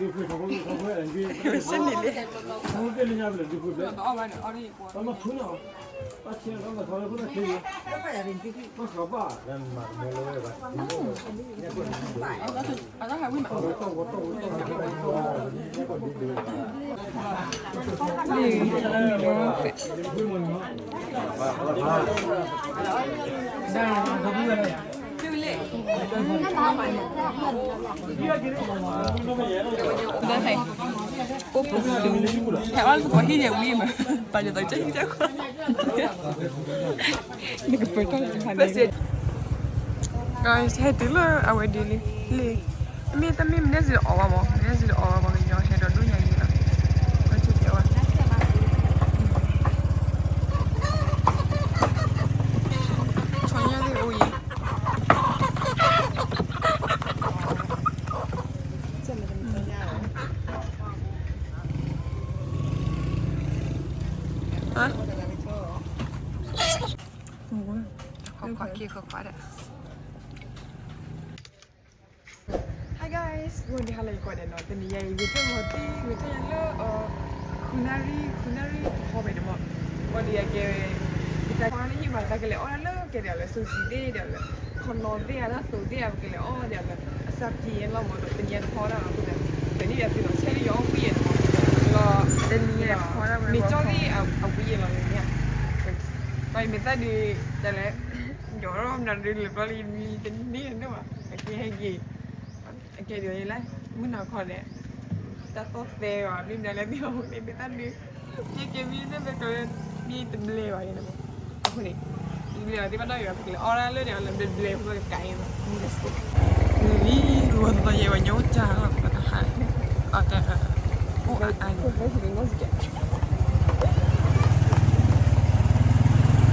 စ့ၢ်န့ၣ်လံ. ဟဲအီၣ်လၢသကိးဟံၣ်န့ၣ်ဝံၤမး, ပာ်ယသးကၢ်ဟံၣ်တခီ, နကပၢၤထီၣ်လၢတခါန့ၣ်. Guys, ဟဲတုၤလၢအဝဲဒ်လံ, လံ, မ့ၢ်တမ့ၢ်မနုၤစ့ၢ်အီၣ်ဘၣ်မး, မနုၤစ့ၢ်အီၣ်ဘၣ်မး ကညီဟဲဒီးဒိၣ်ညါယံၤလီၤ. အဝဲတဲဝဲ ဆီညါလံအိၣ်ယံၤ. ခွါခွါခံခွါခွါဒီး Hi guys, ဂီၤနံၤဟါလၢယကိးဂၤဒဲးနီၤ, တနံၤညါအံၤ ဂဲၤထၢၣ်ဂီၤတံၢ် ဂဲၤထၢၣ်ညါလၢ ဃုနၣ်ရံၣ် ဃုနၣ်ရံၣ်တခီဖဲန့ၣ်မး, ဘၣ်ဒီးယကဲ ယတၢ်ခီန့ၣ်ဟံၣ်ဘၣ် တၢ်ကလဲၤအီၣ်ဒၣ်လၢကဲဒၣ်လၢ စိၤစံၤသ့ၣ်ဒီးလၢ ခီနီသ့ၣ်ဧါ တၢ်သိးသ့ၣ်ဧါ ပကလဲၤအီၣ်ဒၣ်လၢ အစးပံၤလီၤမးဒီး တနံၤညါတခီဒၣ်လီၤအဃိသတး တနံၤညါသုးလီၤဆဲးလၢယအီၣ်ဝံၣ်ယဲၢ်န့ၣ်မး, လီၤ တနံၤညါတခီဒၣ်ဝဲ မ့ၢ်ကၠီလံအဝံၣ်ယဲၢ်လီၤတနံၤညါ, ဘၣ်ယမ့ၢ်သၣ်ဒုး တၢ်လဲၣ် ယီၤထီၣ်မနုၤဒုးလဲၤဘျီလံ မံတန့ၢ်ဒိၣ်ဘၣ် အကဲဟဲက့ၤ အကဲဒ်အံၤလၢ မုၢ်နၤခီလဲၣ် တၢ်သီၣ်သဲဘၣ် မ့ၢ်မ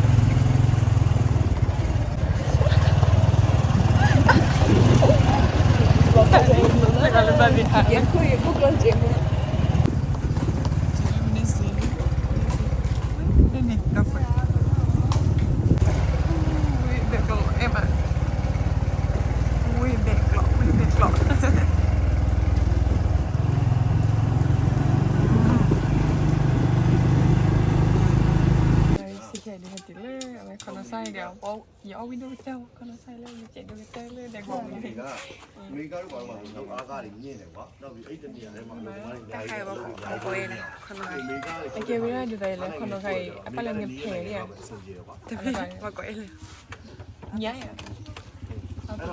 နုၤလဲၣ် မ့ၢ်အီၤမ့ၢ်မ့ၢ်သၣ်ဒုး ယကဲမံလၢဘဲကီး မ့ၢ်တဘျဲဘၣ်ယဲန့ၣ်မး, အဃိန့ၣ် ယဘျဲဘၣ်သ့ၣ်ဘၣ်ဒီးယွၤ ပကလဲၤအီၣ်ဒၣ်လၢန့ၣ် လၢဘျဲဘျဲဖိကကးအံၤမး, နံၤလံ လူၤဝဲသီယဲဝဲညိၣ်ကၢ်လီၤ ပတဟါ အတၢ် အိၣ်အါအါန့ၣ် စံခဲဒ်ဟဲတုၤလၢ အဝဲခီနီစါဒီး ယအီၣ်ဝံၣ်ဒိၣ်ကတၢၢ် ခီနီစါလၢယကဲဒိၣ်ကတၢၢ်လၢဒဲကဝီၤပူၤန့ၣ် တၢ်ခါအံၤဘၣ်ခီနီခါအံၤ ခီနီခါအံၤ အပၣ်လၢနဖဲးဒၣ်ဧါ တမ့ၢ်ဘၣ်ကွၢ်အံၤလၢ ညါဧါ အဘူၣ်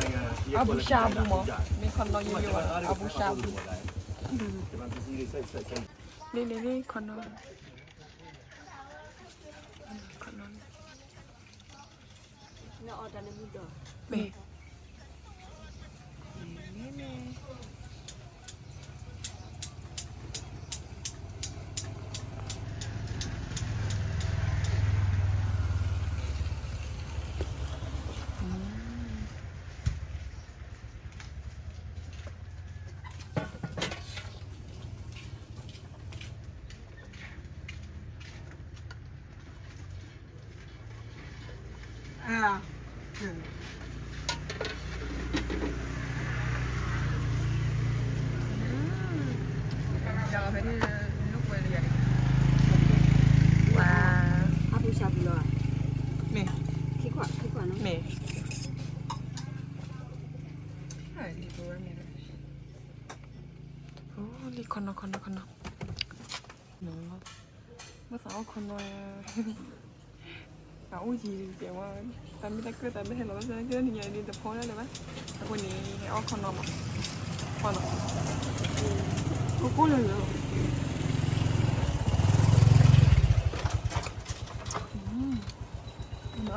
ရှါပူၤ အဘူၣ်ရှါပူၤမ့ၢ်ခီနီယိယိဘၣ် အဘူၣ်ရှါပူၤ လံလံလံ ခီနီ ခီနီ မ့ၢ် မ့ၢ် မ့ၢ် မ့ၢ် လံခီနီ ခီနီ ခီနီ မ့ၢ်သးအီၣ်ခီနီ အအိၣ်ယံၤတဲဝဲ တၢ်မ့ၢ်တၢ်ကၢၢ်သးမ့ၢ်ဟဲလီၤဘၣ်ဆၣ် ကဲနံၤညါန့ၣ် တဖီဒၣ်လၢၤဘၣ် အဃိန့ၣ် ဟဲအီၣ်ခီနီမး ခီနီ ကိၢ်ကိၢ်လၢာ်လၢာ်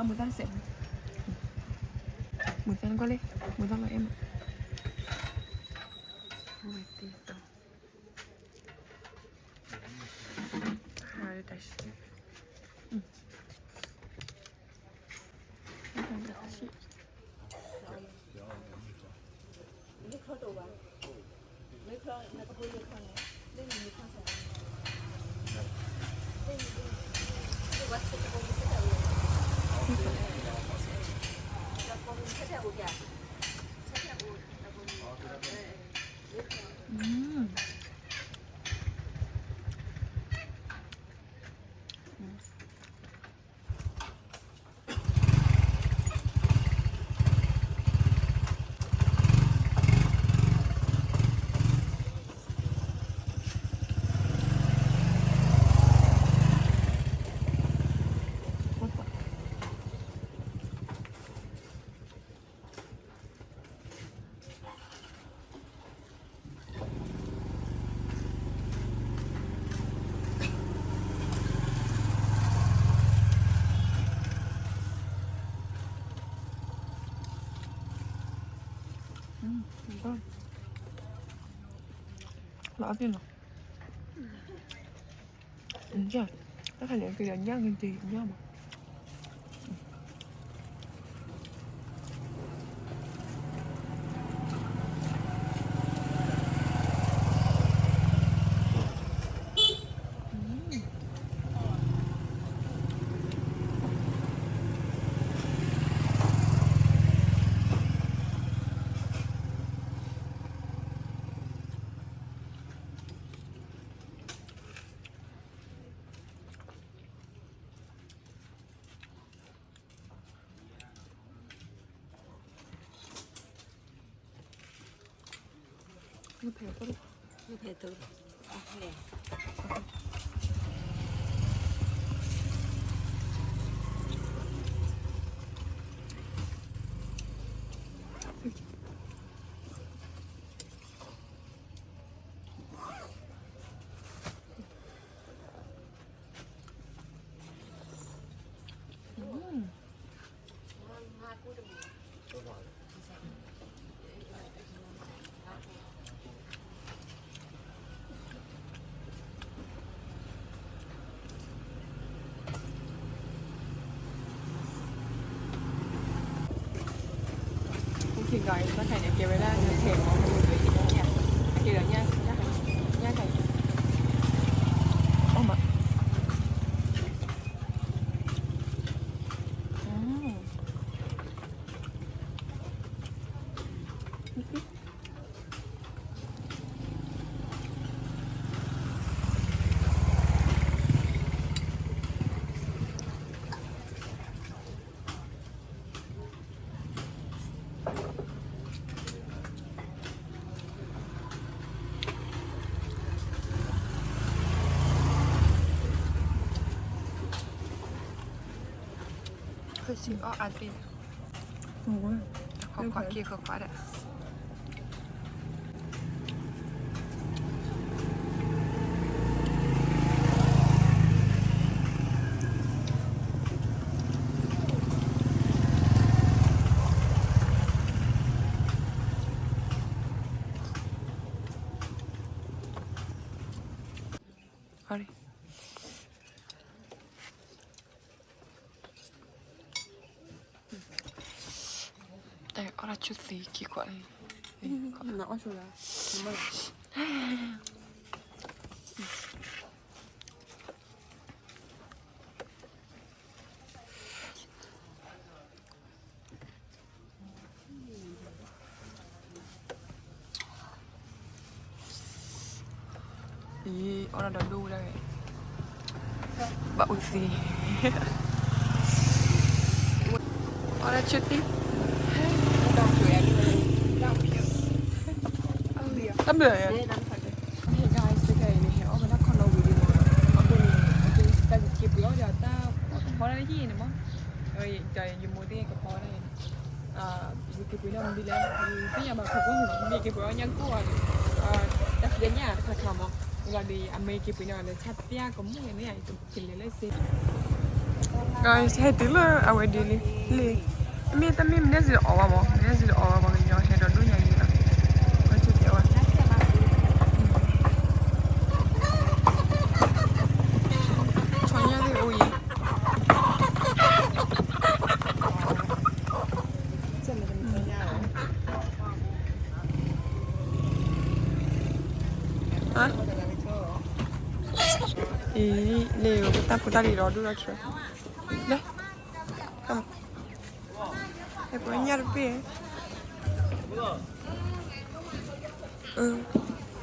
မုာ်သၣ်တစဲး မုာ်သၣ်နကွၢ်လံ မုာ်သၣ်လီၤအဲၣ်မး ဝဲတံၤသီ တၢ်ဆံ Mm. Lọသ့ၣ်နီၤ. တၢ်ခါန့ၣ် က့ၤဒီးညၣ်က့ၤညၣ်မး. Okay, guys, တၢ်ခါန့ၣ် ကဲဝဲဒၣ် နထဲးမီၤ မ့ၢ်ဝဲ အကဲဒီးညၣ် ညၣ်ခါ ညၣ်ခါ အိၣ်မး ခွံဆံအီၣ်အါသ့ၣ်, ခွါခွါက့ၤခွါခွါဒီး တၢ်အီၣ်တၢ်ဆူသံက့ၤကွၢ်လံ, နအီၣ်ဆူလၢ အံၤ အီၣ်တၢ်ဒီးဒိၣ်ဝဲဒၣ်ဂ့ၤ, ဘၣ်အူသံ, အီၣ်တၢ်ဆူသံ, တၢ်ဘျုး, Hey guys, တခါအံၤန့ၣ် ဟဲအီၣ်ဝဲဒၣ်ခီၣ်နီၣ်ဝံၤလံမး, အဃိန့ၣ် အက့ၤတၢ်ကက့ၤပှ့ၤအီၣ်ဒီးတၢ်ကဖီတၢ်ဟံၣ်န့ၣ်မး, ယမိၢ်သ့ၣ်ကဖီတၢ်န့ၣ် ယက့ၤပှ့ၤန့ၢ်မံၤလၢ သ့ၣ်ညါဘၣ်ခိၣ်ဖိမ့ၢ်က့ၤပှ့ၤအီၣ်ညၣ်ကိၢ်အီၤန့ၣ်, တၢ်ဖံးတၢ်ညၣ်တခါခါမး, ဝံၤလီၤဒီး အမ့ၢ်က့ၤပှ့ၤန့ၢ်အီၤလၢ ဆၣ်သ့ၣ်ကမူၣ်န့ၣ် ယကလဲၤလၢစ့ Guys, ဟဲတုၤလၢအဝဲဒ်လံ, လံ, မ့ၢ်တမ့ၢ်မနုၤစ့အီၣ်ဘၣ်မး, မနုၤစ့အီၣ်ဘၣ်မး ကညီဟဲဒီးဒိၣ်ညါယံၤလီၤ, ဝဲက့ၤဝဲ ဆီညၣ်သ့ၣ်အိၣ်ယံၤ အံၤ လ့ၣ် ပတၢ်ဖိတၢ်လံၤဒီးဒိၣ်ဒီးဆှၢ, လၢ ဟဲပှ့ၤညၣ်တပ့ၢ်, အ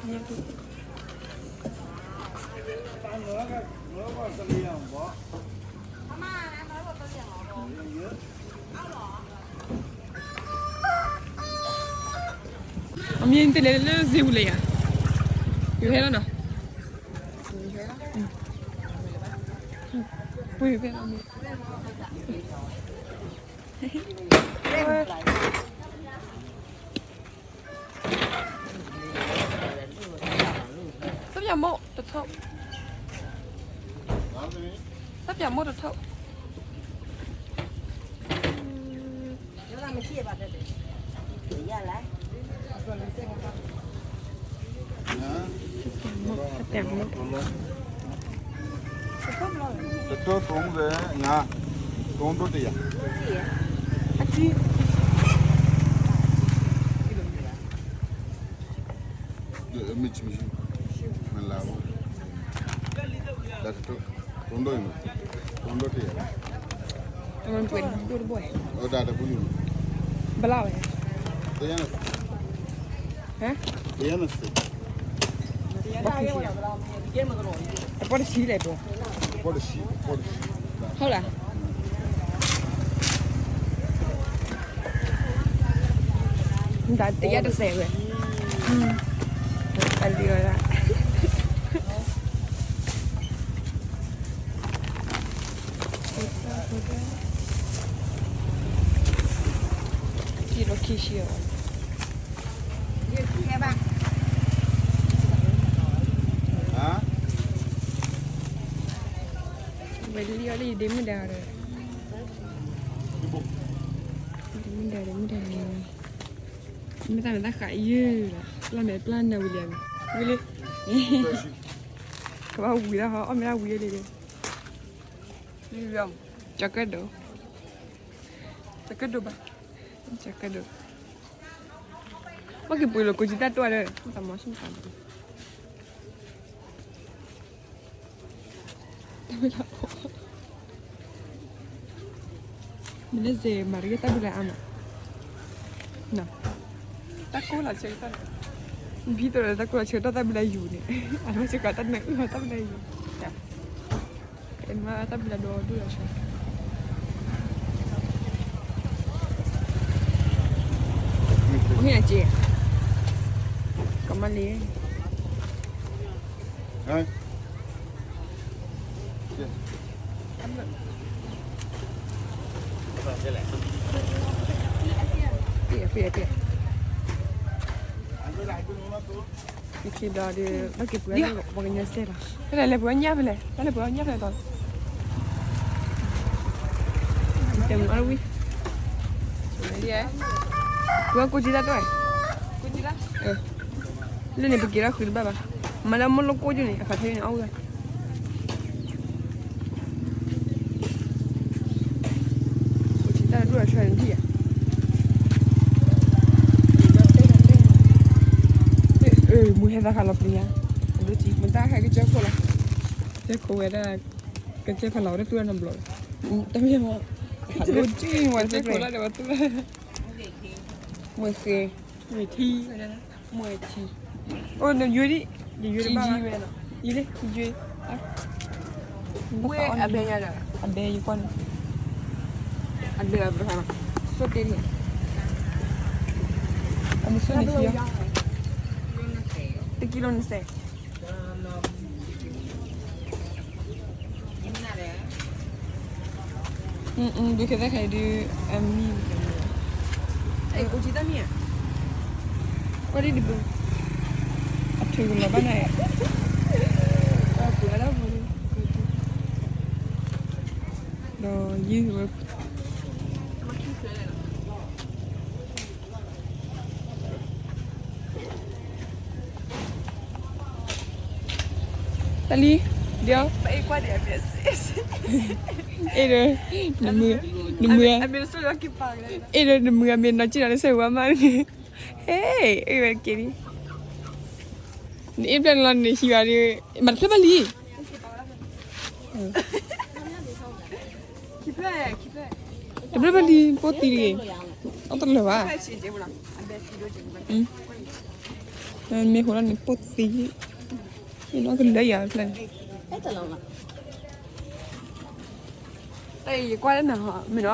အမ့ၢ်တလဲၤလၢစ့ပူၤလဲၤယၤ, ယဟဲလီၤနီၤ, ဝ့ၢ်ဖဲလီၤမ့ၢ် ဆပ်ပြာမုန့်တစ်ထုပ်, ဆပ်ပြာမုန့်တစ်ထုပ်. ဆပ်ပြာမုန့်, ဆပ်ပြာမုန့်. တစ်ထုပ် သုံးဆယ်, ငါး, သုံးထုပ် တစ်ရာ. အကြီး. မ့ၢ်ချီ, မ့ၢ်လာဘူး. ဒါတစ်ထုပ်, သုံးထုပ်နော်, သုံးထုပ် တစ်ရာ. အမ့ၢ်ပှဲၤဒိၣ်တဘိ, ဘယ်လောက်လဲ. ဟမ်, တစ်ရာနှစ်ဆယ်. တပီၢ်တဆံလဲၣ်ပှၤ, တပီၢ်တဆံ, တပီၢ်တဆံ. ဟုတ်လား. ဒါတစ်ရာတစ်ဆယ်ပဲ. အလီၤဒၣ်. ခံလီၤခံဆံအီၤ. ဝဲလံအီၤလံ ဒ့မုၣ်ဒါဒီး, ဒ့မုၣ်ဒါ ဒ့မုၣ်ဒါန့ၣ်, မ့ၢ်တၢ်န့ၣ်တၢ်ဃးယုၢ်လီၤ, ပျၢ်မဲာ်ပျၢ်နၢ်ဝံၤလံ, ဝံၤလံ, ကဘၣ်ဝံၤလီၤဟီ, အီၣ်မ့ၢ်ဒၣ်ဝံၤလံ, ကၠီၤကၢၣ်ဒိၣ်, ကၠီၤကၢၣ်ဒိၣ်ဘၣ်, ကၠီၤကၢၣ်ဒိၣ်. ဘၣ်က့ၤပှ့ၤလီၤ ကိးကံတၢ်တွၢ်ဒီး တၢ်မၤဆိကမိၣ်, မ့ၢ်လၢစဲးမၤတက့ၢ် တၢ်ဘုလၢအါမး, တၢ်ကိၢ်လီၤဆၢကတီၢ်, ဘံၣ်သိးဒီးတၢ်ကိၢ်လီၤဆၢကတီၢ် တၢ်ဘုလၢယူၤန့ၣ်, အမ့ၢ်စ့ၢ်ကီးတၢ်နၢအုၣ်လီၤ တၢ်ဘုလၢယူၤ, မ့ၢ်တၢ်ဘုလၢဒိၣ်ဒိၣ်လီၤဆၢ ဟ့ၣ်အက့, ကမၣ်လံ, ပ့ၢ်ပ့ၢ်ပ့ၢ်, ယခံဘျီဒီး ဘၣ်က့ၤပှ့ၤပှၤကညီစဲးလီၤ, တၢ်လဲၤပှ့ၤအီၣ်ညၣ်ဖဲလဲၣ်, တၢ်လဲၤပှ့ၤအီၣ်ညၣ်ဖဲလဲၣ်တီ, တဲမ့ၢ်အီၣ်ဝံၤ, ပှ့ၤကိးကံတၢ်တွၢ်, လၢန့ၣ်ပက့ၤထီၣ်ဃုတဘၣ်ဘၣ်, မၤလၢမ့ၢ်လိၣ်ကိၢ်ကၠိန့ၣ် အခးထဲန့ၣ်အီၣ်ဝံၤ တၢ်ဒိၣ်အဆၢန့ၣ်ဒံၣ်ဧါ, မုၢ်ဟဲသးခးလီၤပျံၤဧါ, အဒိၣ်ကံ မတၤဟဲကစၢၢ်ခိၣ်လီၤ, ကစၢၢ်ခိၣ်ဝဲဒၣ်, ကစၢၢ်ဖးလီၤဝဲဒၣ်တူၢ်ဝဲနီတဘျီ, တမ့ၢ်မ့ၢ်, ကစၢၢ်ခိၣ်လီၤဒီးဝဲတူၢ်ဝဲ, မုၢ်ဃ့ မုၢ်ထံ, အိၣ်နယွၤဒံး, ယယွၤတဘၣ်, ယလံ, ယယွၤ, ဝဲအဘဲညါဒီး, အဘဲယကွၢ်န့ၣ်, အဘဲအဘဲ, ဆိၣ်တ့ၢ်န့ၣ်, အမ့ၢ်ဆိၣ်န့ၣ်ထံ, တကံလိၤနစဲး ဒုးကဲသးခဲဒုး, အမံၤ, ကွၢ်ဒံးတဘု, အထုးကလီၤဘၣ်န့ၣ်, ဒီးယုၢ်ဝဲ တၢ်လံ, ဒီး, အဲၣ်ဒီး, နမုၢ်, နမုၢ်, အဲၣ်ဒီးနမုၢ်အမ့ၢ်နီၢ်ကံၣ်နီၤလၢစဲးဝါမးန့ၣ်, ဟဲ, အဲၣ်ဝဲတက့ၢ်လံ, နအ့ၣ်ဖျဲၣ်န့ၣ်လီၤန့ၣ်ဟံးဝဲဒီး, မၤတဖျၢၣ်ဘၣ်လံ တဘျီဘၣ်လံ ဖိသံတဂ့ၤ, အတလၢာ်ဘၣ်, အ, မ့ၢ်ဟိလီၤန့ၣ်ပိၢ်သံ, မ့ၢ်နီၢ်ကလၢယၤဖျၢၣ်န့ၣ်, တၢ်အံၤယကွၢ်လၢနၤဟီ မ့ၢ်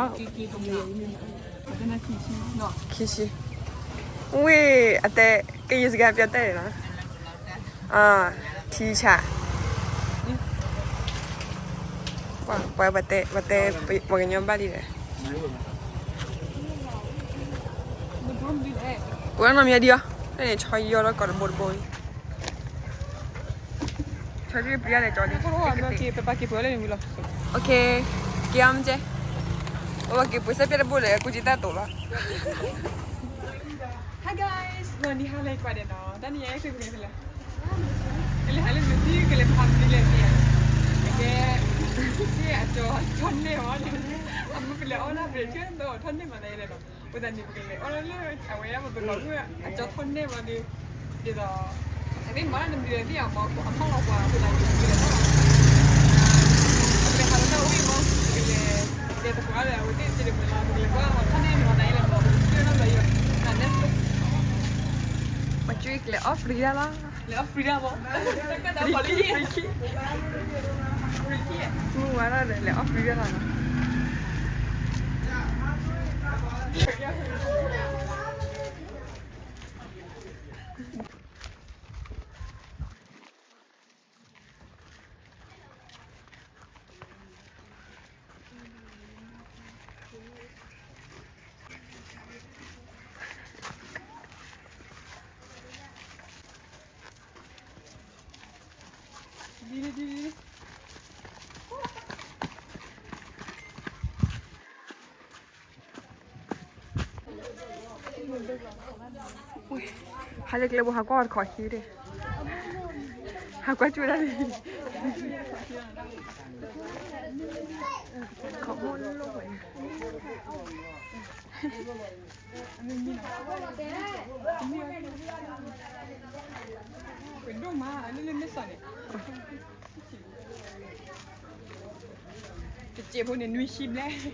နီၢ်, ခံဆံ, ဝ့ၢ်အတဲ, ကယဲၢ်စကဲပြတဲန့ၣ်လီၤ, ထံဆး, ပှၤတဲ, ပှၤတဲ, ပှၤကညီဘၣ်လံဒီး ပှၤနီၢ်မံၤဒံးအီၤ, တၢ်န့ၣ်ဆီယီၢ်လီၤကီးတဘိတဘိ, ဆီယီၢ်ပျံၤလဲၣ်ကၠီလံ, ပက့ၤပှ့ၤလၢန့ၣ်ဝံၤလီၤ, က့ၤအီၤမ့ၢ်ကဲ, ပက့ၤပှ့ၤစဲးပျဲတဘိလဲၣ် ကူကံတၢ်တိာ်လီၤ. Hi guys, ဂီၤနံၤဟါလၢကွၢ်ဒဲးနီၤ, တၢ်နံၤအံၤကလဲၤဖဲလဲၣ်, ကလဲၤဟးလၢနုၤသံ ကလဲၤဖးမနုၤလဲၣ်သံ, ကဲ, စ့အကၠီထီၣ်နဲၣ်မး, အမ့ၢ်ပလဲၤအီၣ်လၢပလဲၤကဲဒီးထီၣ်နဲၣ်မးနၤလဲၣ်နီၤ, အဃိသတးန့ၣ် ပကလဲၤအီၣ်လၢ အဝဲဒၣ်ပသကိးမုၣ်အကၠီထီၣ်နဲၣ်မးဒီး, ဒ်သိး အမ့ၢ်မၤလၢနမံၤလဲၣ်သ့ၣ်အမၤအမၢ်လီၤပှၤအဃိသတးန့ၣ် ပကလဲၤထီၣ်, ပကလဲၤဟးလၢတၢ်အိၣ်အံၤမး, ပကလဲၤ, တဲသကိးဒီးအဝဲသ့ၣ်စ့ၢ်ကီးမၤလီၤ ပကလဲၤကွၢ်ထီၣ်နဲၣ်မးနၤလဲၣ်နီၤ, ပကထံၣ်နီၣ်လီၤယိာ်, နၤနဲၣ်စ့ မၤကၠူကလဲၤအီၣ် free ဒၣ်လီၤ, လဲၤအီၣ် free ဒၣ်ဘၣ်, တၢ်ကၢ်ဒၣ်ပှၤလၢယံၤ, free, free, မုၢ်ဝါထီၣ်ဒီးလဲၤအီၣ် free ဒၣ်လီၤနီၤ. ဟးလၢကျဲဘိ ဟးကွၢ်တခီၣ်ဟံၣ်ဒၣ်, ဟးကွၢ်ကၠူဒၣ်န့ၣ်, ခီၣ်မိၣ်လိၣ်ဝဲ, ပဒိၣ်မး အလၢလၢမ့ၢ်စီၤန့ၣ် တစဲးဖိန့ၣ် နွံဆံဘျဲၣ်.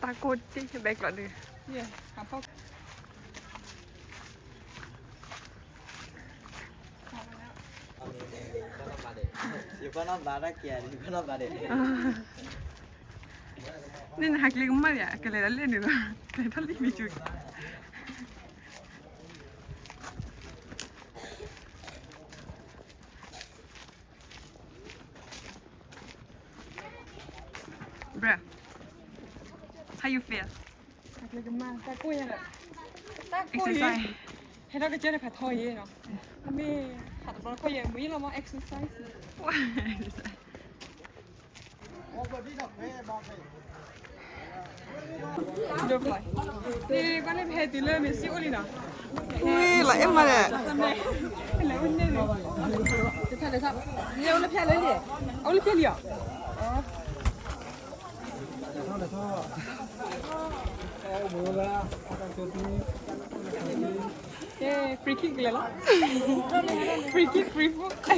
တၢ်ကိၢ်တ့ၢ်ဘဲကျီးဒုး. ယပၢ်နီၢ်ဘါတၢ်ကဲ, ယပၢ်နီၢ်ဘါဒဲး, န့ၣ်နဟးကျဲကမၣ်ယၤ ကလဲၤဒၣ်လဲၣ်န့ၣ်လီၤ, ကလဲၤထီၣ်လံမ့ၢ်ကၠူ. Bruh, how you feel? တၢ်ကိၢ်ယဲ, တၢ်ကိၢ်ယဲ, ဟဲထီၣ်ကစၢၢ်န့ၣ်ဖးထီယဲနီၤ, မ့ၢ်ဖးတဘျီတခီၣ်ယဲ မ့ၢ်လီၤမ့ၢ် exercise. န့ၣ် ကွၢ်လၢပဟဲတုၤလၢမ့ၢ်စံၣ်အိၣ်လံနီၤ, ဝ့ၢ်လီၤအဲၣ်မးလဲၣ်, လဲၤအိၣ်န့ၣ်, လဲၤအိၣ်လၢဖျဲၣ်လံ, အိၣ်လၢဖျဲၣ်လံဧါ. ကဲ free kick ကလဲၤလီၤ, free kick free foot. က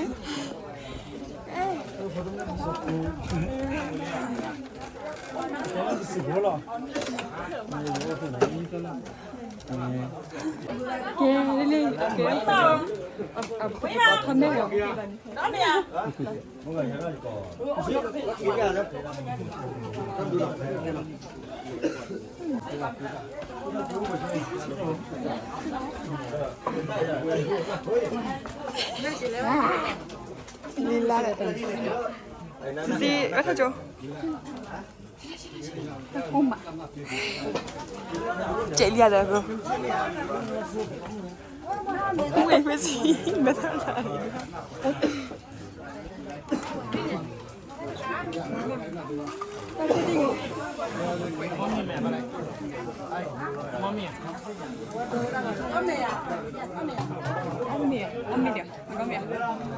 ဲ လံ, ကဲ, အပကပီၤထီၣ်န့ၢ်လီၤ. လံလၢ်ဒီးတၢ်, စံးစံး, ဝဲထီၣ်ကၠိ. ကဲလံဒီး, ဝ့ၢ်ဖဲစံး, မ့ၢ်တၢ်လၢ အီၣ်မ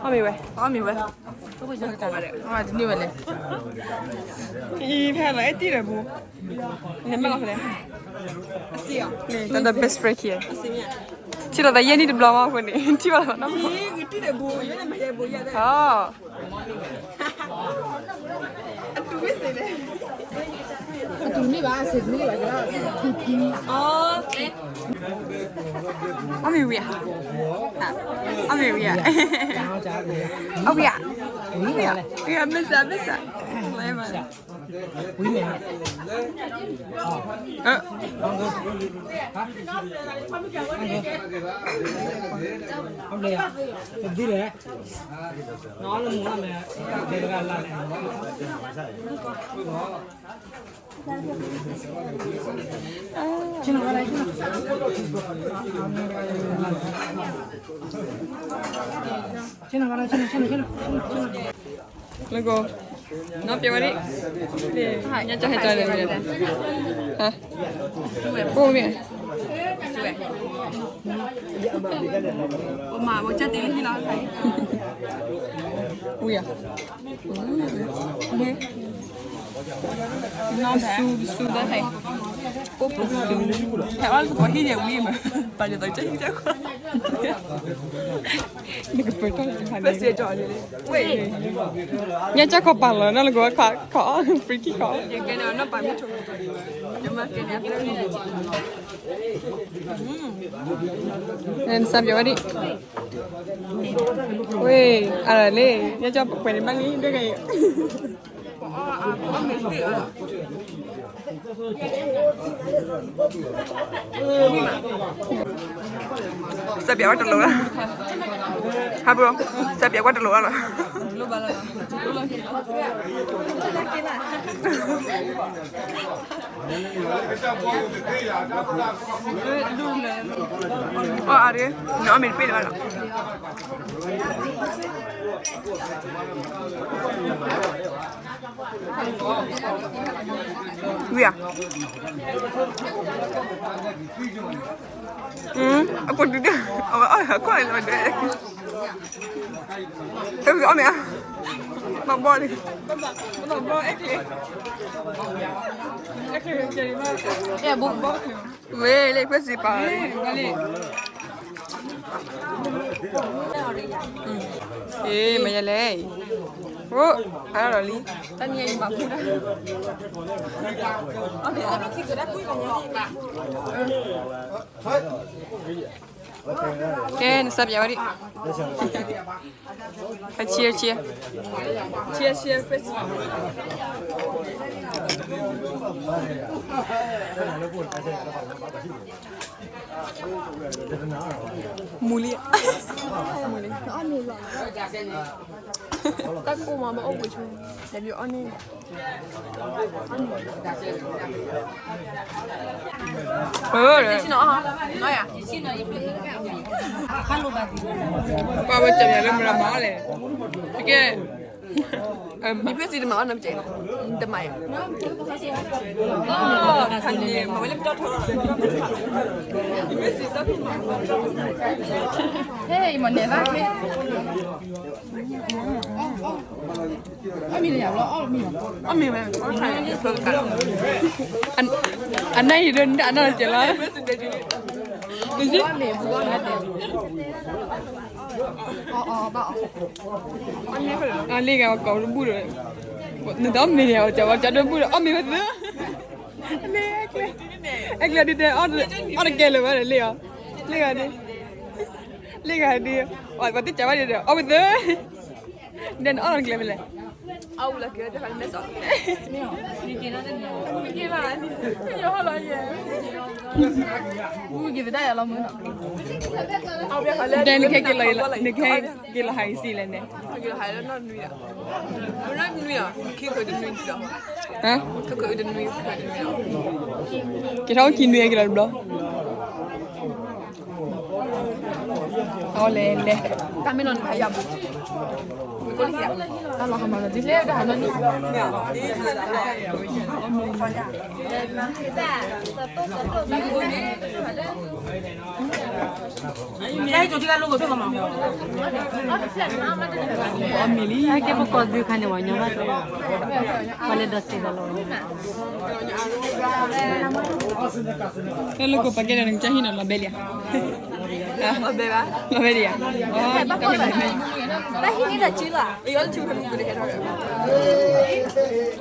့ၤဝဲ, အီၣ်မ့ၤဝဲ, အီၣ်မ့ၤဝဲလဲၣ်, အံၤဖဲလီၤအဲၣ်တံၢ်ဒီးဘိ, နမ့ၢ်လီၤဖဲလဲၣ်, တၢ်ဒီး best friend ခံ, ထံၣ်လိာ်သးယဲၢ်နံၣ်တဘျီမးအဃိန့ၣ် ထံၣ်ဘၣ်လီၤနီၢ်ဘိ, အီ အီၣ်မ့ၤဝံၤဧါ, အီၣ်မ့ၤဝံၤဧါ, အီၣ်ဝံၤဧါ, ဝံၤဧါ, မ့ၢ်စၢ် မ့ၢ်စၢ်, ဝံၤမ့ၢ်, အီၣ်မ့ၤဧါ, ဒ်လဲၣ်, နအီၣ်လၢမူလၢ်မဲာ်, ဒ်တဂၤလၢ်န့ၣ် လၢကိး, နီၢ်ပျဲဝဲဒၣ်, ညါကဟဲကၠီလဲၣ်, ဟါ, ပူမ့ၢ်, ဝံၤဧါ, ပစူပစူဒၣ်ဟဲ, ပစူ, ဟဲအီၣ်လၢသကိးဟံၣ်ဒံးဝံၤမး, ပာ်ယသးကဟံၣ်တခီ, နကပၢၤထီၣ်လၢတခါန့ၣ်, ညါကၠီခီပာ်လီၤနီၢ်လၢကိးခီ, free kick ခီ, နစၢ်ပျဲဝဲဒၣ်, ဝ့ၢ်, အလၢလ့ၣ်, ညါကၠီပှဲၤန့ၣ်ဘၣ်လံ, ဒ်ဂ့ၤ, စၢ်ပျဲဝဲတလိၤလၢ, ဟါဘိ, စၢ်ပျဲဝဲတလိၤလၢလီၤ. အီၣ်အါဒၣ်, နအီၣ်မ့ၤတပ့ၢ်လၢၤဘၣ်လီၤ. ဝံၤဧါ, အကိးဒုဒၣ်, အဝဲအီၣ်ဟဲကွၢ်လီၤဒီး, အီၣ်မ့ၤဧါ, မၤဘီၣ်လံ, မၤဘီၣ်အဲၣ်ကျဲ, အဲၣ်ကျဲ, ဝဲလၢခွဲးစံးပာ်, မ့ၢ်ယလဲၣ်, အိၣ်, အါလီၤလံ, တနံၤအံၤမၤပူၤဒၣ်, ကဲ နစၢ်ပျဲဝဲဒၣ်, cheers, cheers, cheers, cheers, မူလံ, မူလံ, တၢ်ကိၢ်မး ဘၣ်အိၣ်ဘှံးဆိ, တဘျီအီၣ်န့ၣ်, ပှၤဝဲကၢ်ပျဲလၢမရၤမၤအီၣ်လဲၣ်, တကဲ, မ့ၢ်ဖဲစံးတမၤအီၣ်နမ့ၢ်ကဲ, တမၤယၤ, ဟဲ, မ့ၢ်နဲၣ်ဘၣ်ခဲ, အီၣ်မ့ၤလၢယၤလီၤ, အီၣ်မ့ၤ, အီၣ်မ့ၤဝဲ, အနၢ်အံၤဒ် အနၢ်လီၤကဲလီၤ, အီၣ်လ့ၣ်ဂၤကိးတဘူၣ်ဒီး, နတအီၣ်မ့ၤန့ၣ် ကၠီဝဲကၠီတဘူၣ်ဒီး အီၣ်မ့ၤဝဲသ့, လ့ၣ်, အဲကျဲဒ်တဲ, အီၣ်တကဲလၢၤဘၣ်ဒီးလ့ၣ်အီၤ, လ့ၣ်ဂၤဒ်, လ့ၣ်ဂၤဒ်, ပှၤသ့ၣ်ကၠီဝဲဒ်ဒီး အီၣ်ဝဲသ့, ဒ်နအီၣ်တကဲဖဲလဲၣ်, အီၣ်ဝဲလၢကဲတခါလၢမဲစီၣ်, ဒ်နကဲက့ၤလီၤ, နကဲက့ၤလီၤဟးဂီၤစံးလဲၣ်န့ၣ်, ကဲထီၣ်ခံနွံက့ၤလီၤတဘျီ, အီၣ်လဲၤလဲၤ, တၢ်မ့ၢ်နီၤနခါယၤဘိ, တၢ်လီၤဟးမၤလီၤဒ်လဲၣ်တၢ်ဟးနီၤန့ၣ်, ကဲကၠီၤထံလၢလိၣ်ကဖဲကမၤ, အီၣ်မ့ၤလံ, ကဲပကိးဒုးခါန့ၣ် ပှၤညီဘၣ်, ပှၤလဲၤဒီးစံးဒီးလီၤ, ကဲလၢကိးပာ်ကဲဒီး နကစၢ်ဟံၣ်နီၤ လီၤဘဲလံဧါ, လီၤဘဲလံဧါ, တၢ်ဟံၣ်န့ၣ်ဒီးကၠံလီၤ, အီၣ်လၢထူဖဲမုၢ်ကဒီးဟဲထီၣ်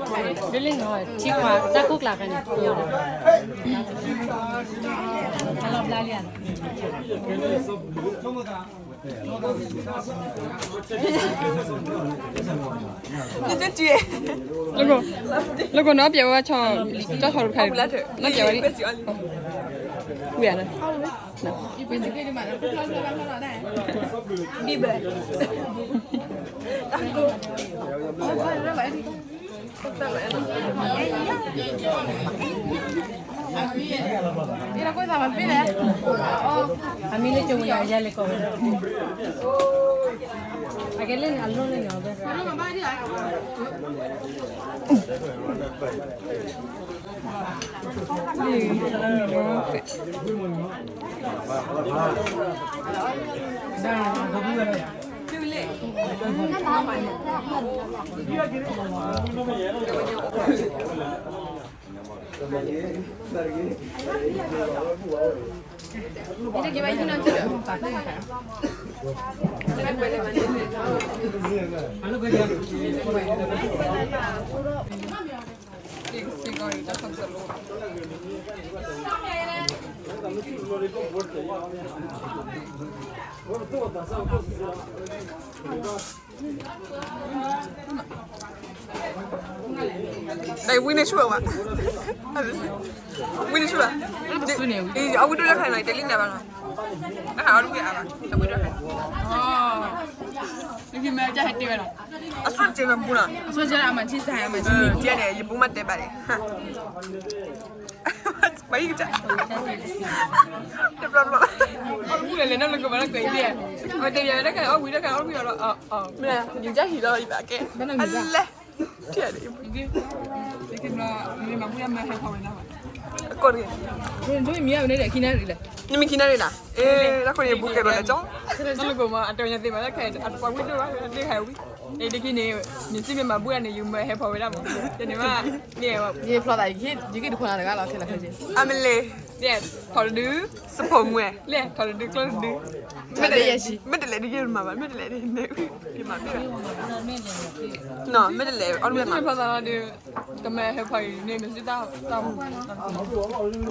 ဒီး, ဒ်လၢနီၤ ထံခွါတၢ်ခိၣ်ကျါခါန့ၣ် အလီၤဘျါလံဧါ. လၢကီးနီၢ်ပျဲဝဲ ကၠီၣ်ဆီတခါ နီၢ်ပျဲဝဲလံ ဝံၤဧါ. ဘံဘဲ အမံၤလၢကၠိဝဲယၤလဲၤကီးဝဲ, အကဲလၢန့ၣ်အလိၣ်လၢန့ၣ်အီၤဘဲ. ဝံန့ၣ်ဆူၣ်ဝဲ, ဝံန့ၣ်ဆူၣ်ဝဲ, အဝံဒိၣ်တၢ်ခါန့ၣ် တလံၣ်နၤဘၣ်နီၤ, နဟးအီၣ်တဝံၣ်အါဘၣ်, အဝံဒိၣ်တၢ်ခါ, အဆိကတ့ၢ်ဝဲဘူးနီၤ, အဆိကတ့ၢ်န့ၣ် ယဘူးမးတဲဘၣ်န့ၣ် ပှၤဟံၣ်ကတၢၢ်, တဘျီဘျီ, အီၣ်တဝံၣ်လဲၤနီၢ်လၢကမၤလၢကွဲးအံၤ, အဝဲတဲယၤတၢ်ခါအီၣ်ဝံၤတၢ်ခါအီၣ်ဝံၤအီၤလီၤ, မ့ၢ်ယကဟံၣ်လီၤယဘၣ်ကဲ, အလဲၣ်, အကိၣ်တဂ့ၤ, နမံၤခံနၣ်ရံၣ်လၢ, အဲ တၢ်ခိၣ်န့ၣ်ဘူးကဲဘျီလဲၤကၠီ, နီၢ်လၢကမၤအတဝဲညါသ့ၣ်မးလၢခဲအပှၤဝံၣ်ဒိၣ်ဘၣ်, တၢ်ခါအဝံၤ, အဲ တခါန့ၣ်, နစံၣ်မ့ၢ်မၤဘူၣ်တၢ်န့ၣ် ယမၤဟဲဖီဝဲဒၣ်မး, ယန့ၣ်မး, ယဖျီသး, ယက့ၤတခိၣ်နၤတဂၤလီၤခဲလၢာ်ခဲဆ့, အမ့ၢ်လဲၣ်, ထီၣ်တဒု, စဖိမွဲၣ်, လဲၣ်ထီၣ်တဒုကျိတဒု, မ့ၢ်တလဲၤဒ်ယမၤဘၣ်, မ့ၢ်တလဲၤဒ်ယမၤဘၣ်, မ့ၢ်တလဲၤအီၣ်တဝံၣ်မး, ကမၤဟဲဖီအံၤန့ၣ် မ့ၢ်စ့ၢ်တၢ်, နမ့ၢ်လဲၤဟံၣ် နမ့ၢ်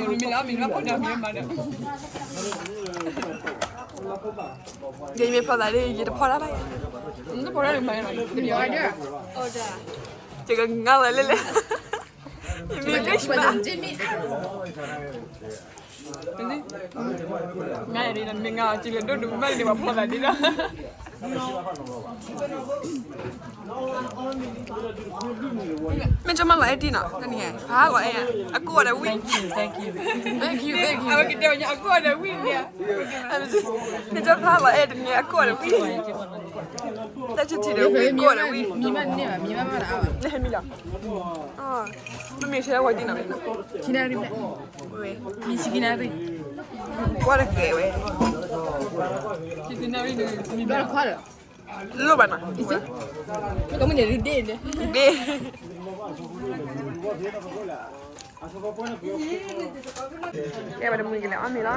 လဲၤအီၣ်မ့ၤ နဘၣ်ဖှီၣ်ဒီးမ့ၢ်မၤဒီး, ယမ့ၢ်ဖျီသးဒီး ယတဖီတၢ်ဘၣ်, တဖီတၢ်မၤ, ယကငါဝဲလဲၣ်လဲၣ်, ယမ့ၢ်ဘ့ၣ်မး, မ့ၢ်ငါအီၤ ကံလၢဒိၣ်ဒိၣ်မးန့ၣ် ပှၤဖျီသးဒ်ဒီး မ့ၢ်ကၠီမးလီၤအဲၣ်တံၢ်နီၤ, တနံၤ ဖးလီၤအဲၣ်, အကိၣ်အီၤဒီးဝံၣ်, အဝဲကတဲဝဲညါ အကိၣ်အီၤဒီးဝံၣ်န့ၣ်, မ့ၢ်ကၠီဖးလီၤအဲၣ်တနံၤ အကိၣ်အီၤဒီးဝံၣ်, တၢ်ဆၢထံၣ်ဒီးဝံၣ် ကိၣ်အီၤဒီးဝံၣ်, နဟဲမံလီၤ, မ့ၢ်မ့ၢ်ဆဲဝဲတံၢ်နီၤ, မံၤဆံခံနၣ်ရံၣ်, ကွၢ်တကဲဝဲ, လိၣ်ဘၣ်နီၤ, ဒ့ၣ်, ကဲဝဲတမုာ်ကလဲၤအီၣ်မ့ၤလီၤ, ပ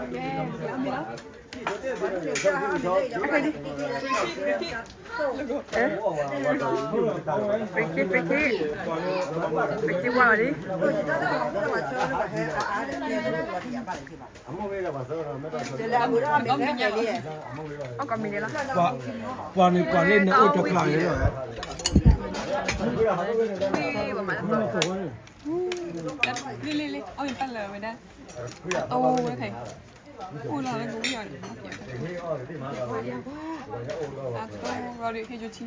ရံခ့, ပရံခ့, ပရံခ့ဝါလီၤလံ, အီၣ်ကီၢ်မ့ၤန့ၣ်လီၤ, ပှၤန့ၣ်ပှၤလၢနအိၣ်တဖျါန့ၣ်လီၤ, လံလံလံ အီၣ်မ့ၤပၢ်လၢာ်ဝဲဒၣ်, အဝဲခဲအံၤ, အိၣ်လီၤလၢကဝံၣ်အီၤန့ၣ်, အကိၢ်ဂီၤဒုး ဟ့ၣ်ကၠိထံ, မ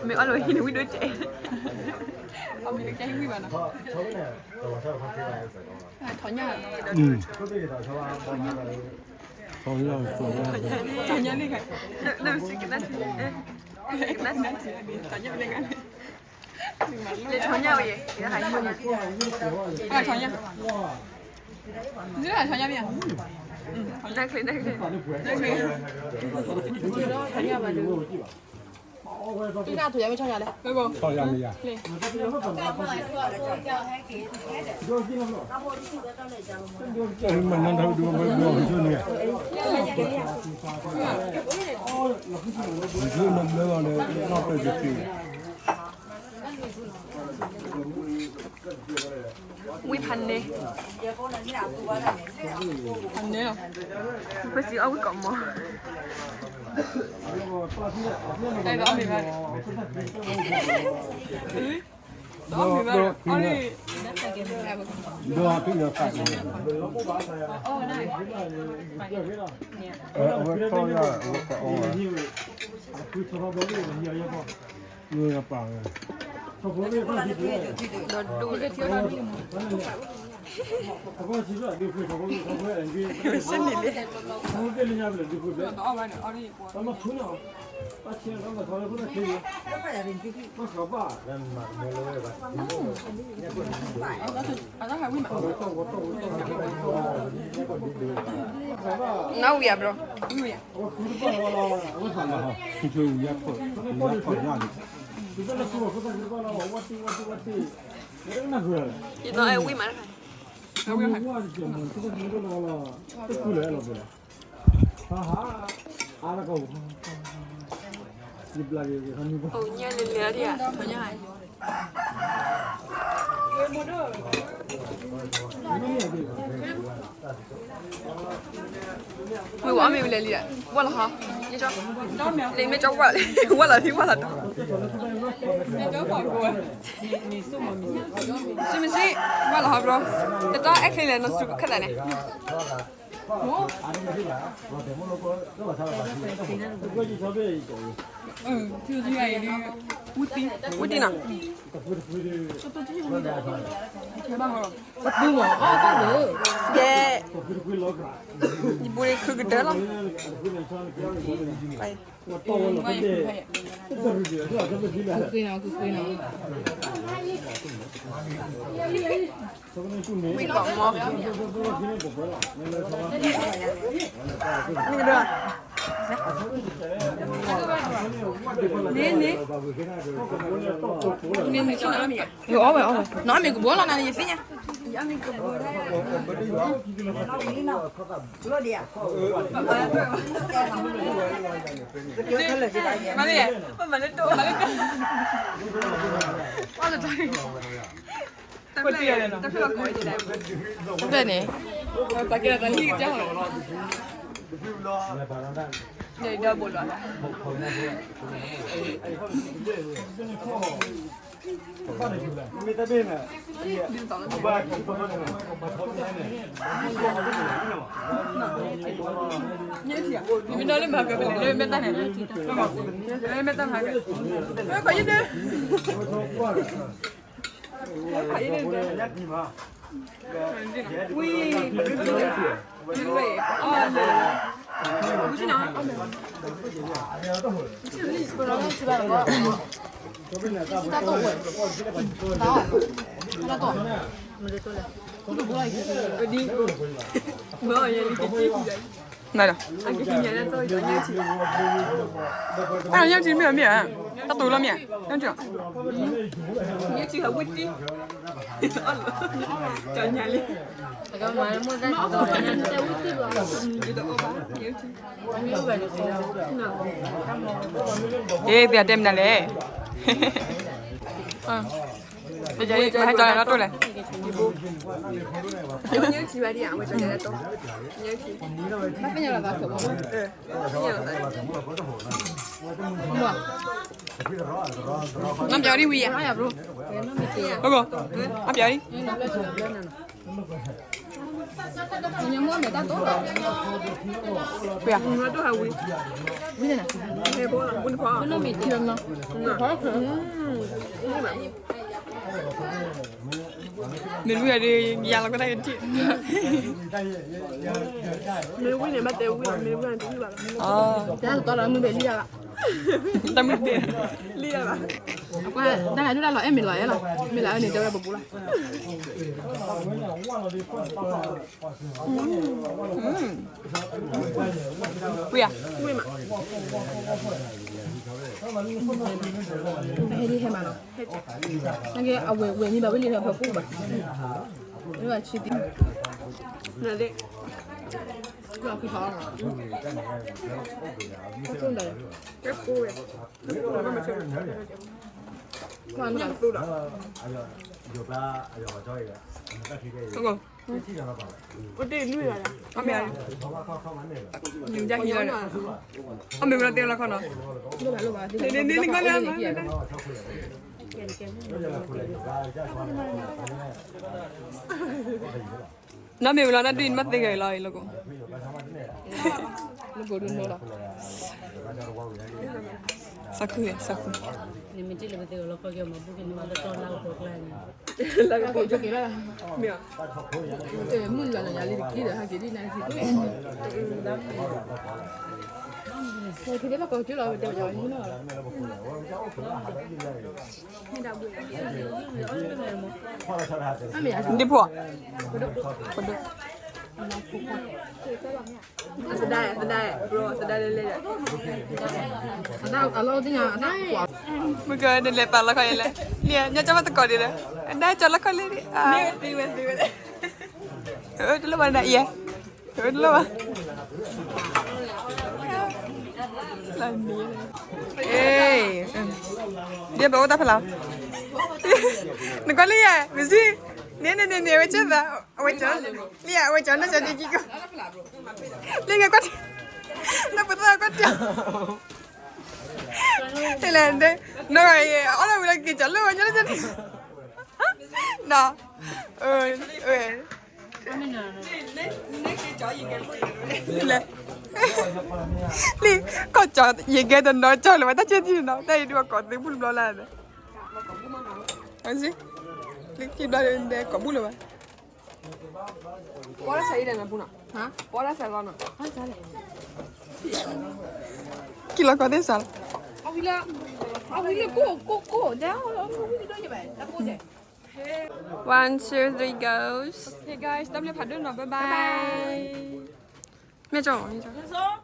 ့ၢ်အီၣ်လၢဝဲဟံၣ်န့ၣ်ဝံၣ်ဒိၣ်ကဲ, အီၣ်မ့ၤကဲဟံၣ်ဝံၣ်ဘၣ်နီၤ, ထီၣ်ညၣ်, ထီၣ်ညၣ်န့ၣ်, ထီၣ်ညၣ်န့ၣ်, လဲၤထီၣ်ညၣ်ဝဲယဲ, ထီၣ်ညၣ်, နထီၣ်ညၣ်မ့ၢ်ဧါ, နချ့နချ့, ထီၣ်ညၣ်ဘၣ်ဒုး, ထီၣ်ညၣ်မ့ၢ်ဧါ, မနုၤဒုးဝဲဒုးန့ၣ်, ယနမၢလီၤန့ၣ် နီၢ်တၢ်ယတ့ၢ် ဝံဖးန့ၣ်, ဖးန့ၣ်လီၤ, ဖဲစံးအီၣ်ဝံကိးမီၤ, တၢ်အီၣ်မ့ၤဘၣ်န့ၣ်, တၢ်အီၣ်မ့ၤဘၣ်န့ၣ်, ဒီးဖံးလီၤသးန့ၣ်, အဝဲထီၣ်ယၤ အဝဲကအီၣ်ဝဲ, ယပာ်ဝဲ, ဒီးဒိၣ် ရှ့ၣ်န့ၣ်လံ, နီၢ်ဝံၤဧါဘျီ, ယသီအဲၣ်ဝံမး, အိၣ်ညါလဲၤလဲၤဒံးဧါ, ဝံၤဝဲအီၣ်မ့ၤဝံၤလဲၤလံ, ဝၢ်လီၤဟီ, လၢမ့ၢ်ကၠီဝၢ်လံ, ဝၢ်လီၤလံ ဝၢ်လီၤတီ, စံမစံ, ဝၢ်လီၤဟီဘျီ, တတီအဲၣ်ချ့လဲၣ် နီၢ်စူခက်သးန့ၣ် ဝံတံၢ်နီၤ, ကဲ, ယဘူးန့ၣ်ခုကတၢၢ်လီၤ, ဝံၤလီၤမီၤ, န့ၣ်, န့ၣ်, အီၣ်ဝဲအီၣ်ဝဲ, နီၢ်မ့ၢ်ကဘီလီၤနၤန့ၣ် ယသ့ၣ်ညါ မၤလၢ, မၤလၢ, မၤလၢ, တဖျၢၣ်န့ၣ်, ပကဲတၢ်လံကတၢၢ်, ဒီးဘိလီၤ, မ့ၢ်ဒီးလၢမၤကပလဲၤလၢမဲာ်တၢ်န့ၣ်, မဲာ်တၢ်မၤက, ခါအံၤန့ၣ်, ဝံၤ, ဝံၤ, ဝံၤ, ဝံၤ, တၢ်တိၢ်ဝဲ, တၢ်တိၢ်, ကဒံ, မ့ၢ်အီၤယဲလံကကံၣ်, နၤဒီး, အကကံၣ်ညါတၢ်တိၢ်, တၢ်ညၣ်ထံမ့ၢ်အမ့ၢ်ဧါ, တၢ်တိၢ်လီၤမ့ၢ်ဧါ, တၢ်တိၢ်, ညၣ်ထံအဝံတံၢ်, ကညါလံ, ယတအီၣ်ဘၣ်, ညၣ်ထံ, ဟ့ၣ် သ့ၣ်အတဲမနုၤလဲၣ်, ဟဲကၠီလၢတိၢ်လဲၣ်, ညၣ်ထံဘၣ်ဒံးဧါ, ဝဲကၠီလၢတိၢ်, ညၣ်ထံ, နပျီဒံးဝံၤယါ, အပျီဒံး, ဝံၤ, ဝံၤန့ၣ်, မ့ၢ်ဝံၤဒီး ယၤလီၤကတၢ်ကထံၣ်, မ့ၢ်ဝံၤန့ၣ် ဘၣ်တဲဝံၤ မ့ၢ်ဝံၤန့ၣ် တလံၣ်ဘၣ်လီၤ, တၢ်တတီလီၤ မ့ၢ်ဘဲလံယၤဘၣ်, တၢ်မ့ၢ်တဲ, လံယၤဘၣ်, အကွၢ်, တၢ်ဂၤဒုၣ်တၢ်လီၤအဲၣ်မ့ၢ်လီၤအဲၣ်လီၤ, မ့ၢ်လီၤအဲၣ်န့ၣ် တဲဝဲပပူၤလီၤ, ဝံၤဧါ, ဝံၤမး, နကဲ အဝဲ ဝဲမံဘၣ်ဝဲလံဒီး ဖဲပူၤဘၣ်, လၢအဆံတံၢ်, နဒ့, အမ့ၢ်ဝဲတဲလီၤခီနီၤ, နီၢ်မ့ၢ်ဝဲလီၤ နီၢ်ဒုးနမ့ၢ်သ့ဂ့ၤလီၤ အံၤ လီကိ, လီကိဒုးနီၤလီၤ, စီၤခု, စီၤခု, နမ့ၢ်တ့ၢ်လၢပသ့ၣ်အလီခီက့ၤမၤဘူၣ်က့ၤန့ၣ်မၤလၢတီလၢကပိာ်ကျါန့ၣ်, လၢကပိာ်က့ၤလီၤ, မုၢ်လီၤလီၤယၤလံတက့ၢ်ဒီး ဟဲက့ၤဒ်နၤက့ၤ, ဒ်ဖိ, သဒါ, သဒါ, သဒါလဲလဲ, မုၢ်ကနလဲၤပာ်လီၤခီလဲၣ်, လံ, ညါကၠီမ့ၢ်တကိးဒံးလၢ, အနၢ်ကၠီလီၤခီလဲၣ်ဒံး, တလိၣ်ဘၣ်နၤအံၤ, တလိၣ်ဘၣ် ဒ်ပအိၣ်တၢ်ဖဲလီၤ, နကွၢ်လံယဲ, မ့ၢ်စံ, န့ၣ်န့ၣ်န့ၣ်န့ၣ် အဝဲကၢသး, အဝဲကၢ, လံ, အဝဲကၢနီၢ်ကၠီကံကံကိး, လံ, နကွၢ်, နပသးကွၢ်တၢ်, တဲလဲၣ်, နီၢ်ဂၤအံၤ အီၣ်လီၤဝံၤလီၤက့ၤကၢလၢဝဲညါလၢကၢန့ၣ်, နီၢ်, လံ, ကီၢ်ကၠီ ယကဲတနီၤကၠီလၢၤဝဲ တၢ်ကဲထံၣ်နီၤ တၢ်အံၤဒုးအကိးသုဘူၣ်တဘျီလၢ်န့ၣ်, လၢခံဘျီဒုးကိးဘူၣ်လၢၤဘၣ်, ကံၢ်လီၤကီးသ့ၣ်စးလီၤ, one two three goes, okay guys, တၢ်ဘျုးဖးဒိၣ်နီၤ, bye bye, မ့ၢ်ကၠီ, မ့ၢ်ကၠီ